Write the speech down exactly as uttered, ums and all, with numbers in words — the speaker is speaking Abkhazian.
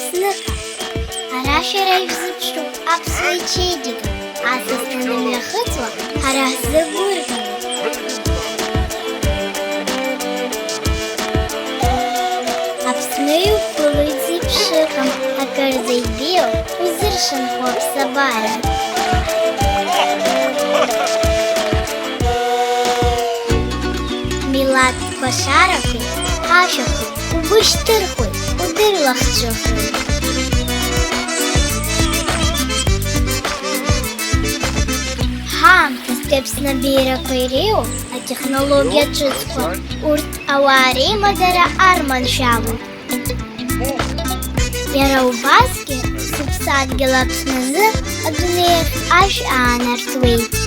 Знык, ара шәара ишәзыԥшуп аԥсуа ичеиџьыка, асасцәа анымҩахыҵуа, ҳара ҳзы гәырӷьоит. Аԥсны иуԥылоит зеиԥшыҟам, акырӡа ибеиоу узыршанхо аԥсабара. Милаҭ кәашарақәеи ашәақәеи убышьҭырхуеит, удырлахҿыхуеит. Ҳаамҭазтәи Аԥсны абеиарақәа иреиуоу атехнологиа ҿыцқәа, урҭ ауаа реимадара арманшәалоуп. Иара убасгьы сыԥсадгьыл Аԥсназы адунеиахь ашә аанартуеит.